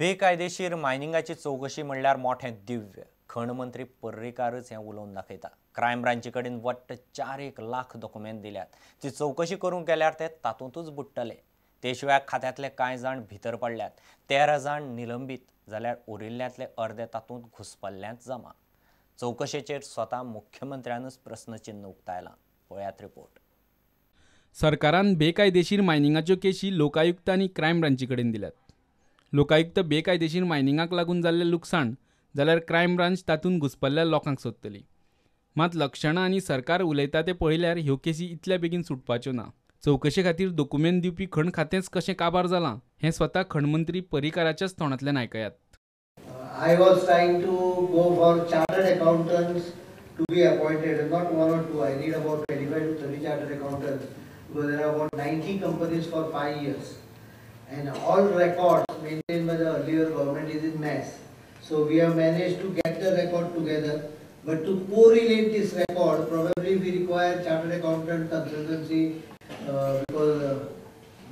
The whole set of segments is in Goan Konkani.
बेकायदेशीर मायनिंगाची चवकशी म्हणल्यार मोठें दिव्य. खण मंत्री पर्रीकारच हें उलोवन दाखयता. क्रायम ब्रांची कडेन वट्ट 4 लाख डॉक्युमेंट दिल्यात. ती चवकशी करूंक गेल्यार ते तातूंतच बुडटले. ते शिवाय खात्यांतले कांय जाण भितर पडल्यात, 13 जाण निलंबीत जाल्यार उरिल्ल्यांतले अर्दे तातूंत घुसपल्ल्यांत जमा. चवकशेचेर स्वता मुख्यमंत्र्यानूच प्रस्नचिन्न उक्तायलां. पळयात रिपोर्ट. सरकारान बेकायदेशीर मायनिंगाच्यो केशी लोकायुक्त आनी क्रायम ब्रांची कडेन दिल्यात. लोकायुक्त बेकायदेशीर मायनिंगाक लागून जाल्लें लुकसाण जाल्यार क्रायम ब्रांच तातूंत घुसपल्ल्या लोकांक सोदतली. मात लक्षणां आनी सरकार उलयता तें पळयल्यार ह्यो केसी इतल्या बेगीन सुटपाच्यो ना. चवकशे खातीर दोकुमेंत दिवपी खण खातेंच कशें काबार जालां हें स्वता खणमंत्री पर्रीकाराच्याच तोंडांतल्यान आयकयात. I was trying to go for chartered accountants to be appointed, not 1 or 2. I need about 25 to 30 chartered accountants because there are about 90 companies for 5 years, and all records maintained by the earlier government is in mess. So we have managed to get the record together, but to correlate this record, probably we require chartered accountant consultancy because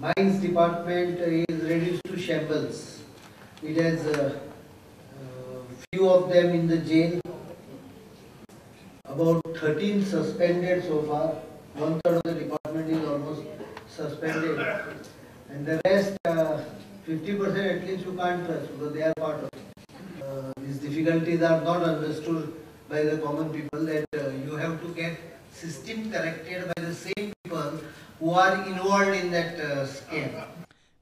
mines department is reduced to shambles. It has few of them in the jail, about 13 suspended so far. 1/3 of the department is almost suspended, and the rest 50% at least you can't trust because they are part of it. These difficulties are not understood by the common people, that you have to get system corrected by the same people who are involved in that scam.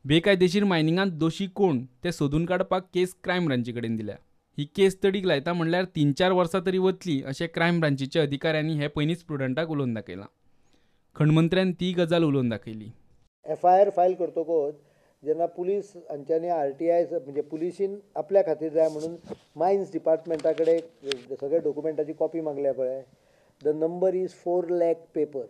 बेकायदेशीर मायनिंगांत दोशी कोण ते सोदून काडपाक केस क्रायम ब्रांची कडेन दिल्या. ही केस तडीक लायता म्हणल्यार 3-4 वर्सां तरी वतली अशें क्रायम ब्रांचीच्या अधिकाऱ्यांनी हे पयलींच प्रुडंटाक उलोवन दाखयलां. खणमंत्र्यान ती गजाल उलोवन दाखयली. एफआयआर फायल करतकच जेन्ना पुलीस हांच्यांनी आरटीआय म्हणजे पुलिशीन आपल्या खातीर जाय म्हणून मायन्स डिपार्टमेंटा कडेन सगळे डॉक्युमेंटाची कॉपी मागल्या पळय, the number is 4 lakh paper.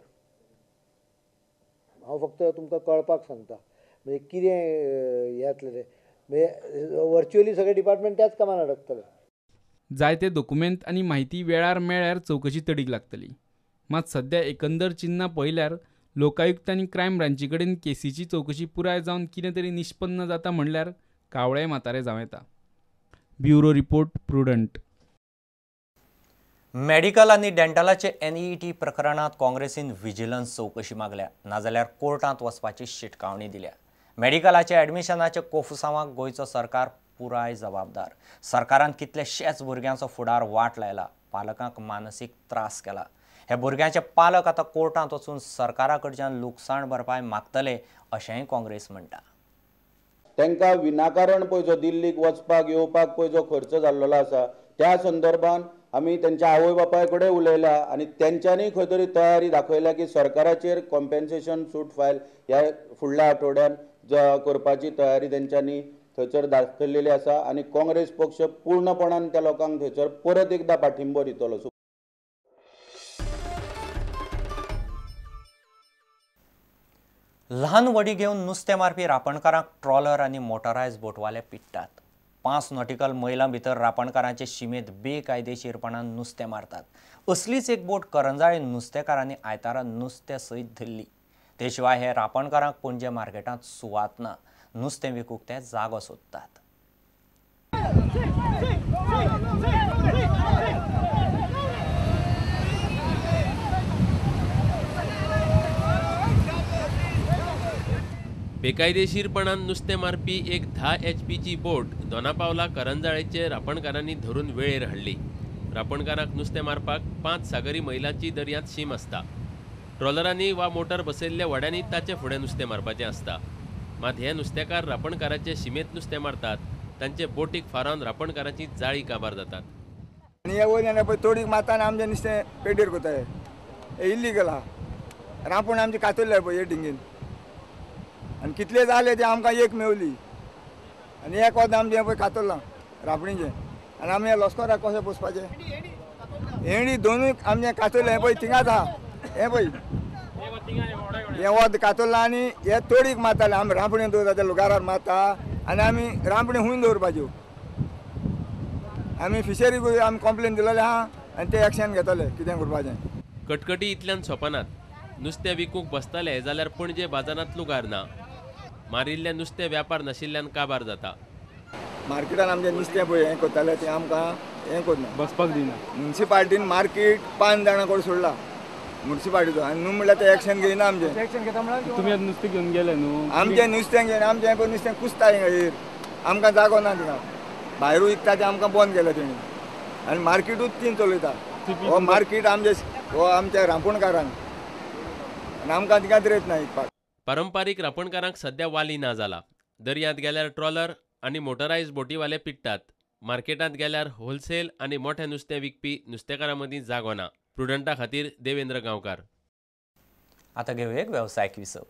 हांव फक्त तुमकां कळपाक सांगता म्हणजे कितें हें जातलें तें, म्हणजे वर्च्युअली सगळे डिपार्टमेंट त्याच कामान अडकतले. जायते दोकुमेंत आनी म्हायती वेळार मेळ्ळ्यार चवकशी तडीक लागतली. मात सद्या एकंदर चिन्नां पळयल्यार लोकायुक्त आनी क्रायम ब्रांची कडेन केसीची चवकशी पुराय जावन कितें तरी निष्पन्न जाता म्हणल्यार कावळे म्हातारे जावं येता. Bureau report, Prudent. Medical आनी डेंटलाचे एनईईटी प्रकरणांत काँग्रेसीन विजिलन्स चवकशी मागल्या, नाजाल्यार कोर्टांत वचपाची शिटकावणी दिल्या. मेडिकलाचे ॲडमिशनाचे कोफुसांवाक गोंयचो सरकार पुराय जबाबदार. सरकारान कितलेशेच भुरग्यांचो फुडार वाट लायला, पालकांक मानसीक त्रास केला. हे भुरग्यांचे पालक आतां कोर्टांत वचून सरकारा कडच्यान लुकसाण भरपाय मागतले अशेंय काँग्रेस म्हणटा. तांकां विनाकारण पळय जो दिल्लीक वचपाक येवपाक पळय जो खर्च जाल्लो आसा त्या संदर्भान आमी तेंच्या आवय बापाय कडेन उलयल्या आनी तेंच्यांनी खंय तरी तयारी दाखयल्या की सरकाराचेर कॉम्पेन्सेशन सूट फायल ह्या फुडल्या आठवड्यान करपाची तयारी तेंच्यांनी थंयसर दाखयलेली आसा आनी काँग्रेस पक्ष पूर्णपणान त्या लोकांक थंयसर परत एकदा पाठिंबो दितलो. ल्हान वडी घेवन नुस्तें मारपी रापणकारांक ट्रॉलर आनी मोटरायज बोटवाले पिडटात. 5 नॉटिकल मैलां भितर रापणकारांचे शिमेंत बेकायदेशीरपणान नुस्तें मारतात. असलीच एक बोट करंजाळे नुस्तेकारांनी आयतारा नुस्तें सयत धरली. ते शिवाय हे रापणकारांक पणजे मार्केटांत सुवात ना. नुस्तें विकूंक ते जागो सोदतात. बेकायदेशीरपणान नुस्तें मारपी एक 10 HPची बोट दोनापावला करंजाळेचे रापणकारांनी धरून वेळेर हाडली. रापणकारांक नुस्तें मारपाक 5 सागरी मैलांची दर्यांत शीम आसता. ट्रॉलरांनी वा मोटर बसयल्ल्या व्हड्यांनी ताचे फुडें नुस्तें मारपाचें आसता. मात हे नुस्तेकार रापणकाराचे शिमेंत नुस्तें मारतात. तांचे बोटीक फारावन रापणकारांची जाळी काबार जातात. आनी हे वयल्यान पळय तोडीक मारता आनी आमचें नुस्तें पेटीर करता. हे इल्लीगल आहा. रांपण आमची कातरल्या पळय हे डिंगेन आनी कितले जाले ते आमकां एक मेवली आनी एक वत आमचें पळय कातरलां रांपणीचें आनी आमी लस्कराक कशें बसपाचें. हेणी दोनूय आमचें कातरलें हें पळय थिंगाच आहा. हें पळय हें वत कातरलां आनी हे तोडीक मारताले. आमी रांपणी दवरता ते लुगारार मारता आनी आमी रांपणी हुंय दवरपाच्यो. आमी फिशरीक आमी कंप्लेन दिलेले आहा आनी ते एक्शन घेतले कितें करपाचें. कटकटी इतल्यान सोंपनात. नुस्तें विकूंक बसताले जाल्यार पणजे बाजारांत लुगार ना. मारिल्लें नुस्तें व्यापार नाशिल्ल्यान काबार जाता. मार्केटान आमचें नुस्तें पळय हें करताले तें आमकां हें करना, बसपाक दिना. मुन्सिपाल्टीन मार्केट 5 जाणां कडेन सोडला मुन्सिपाल्टीचो, आनी न्हू म्हणल्यार ते एक्शन घेयना आमचें. तुमी आतां नुस्तें घेवन गेले न्हू? आमचें नुस्तें घेवन आमचें पळय नुस्तें कुसता हिंगा येर, आमकां जागो ना थिंगा, भायरूय विकता तें आमकां बंद केलें तेणी, आनी मार्केटूच तीन चलयता. हो मार्केट आमचे हो आमच्या रांपणकारांक, आनी आमकां थिंगा रेत ना विकपाक. पारंपारीक रांपणकारांक सध्या वाली ना जाला. दर्यांत गेल्यार ट्रॉलर आनी मोटरायज बोटीवाले पिडटात. मार्केटांत गेल्यार होलसेल आनी मोठें नुस्तें विकपी नुस्तेकारां मदीं जागो ना. प्रुडंटा खातीर देवेंद्र गांवकार. आतां घेवया एक वेवसायीक विसव.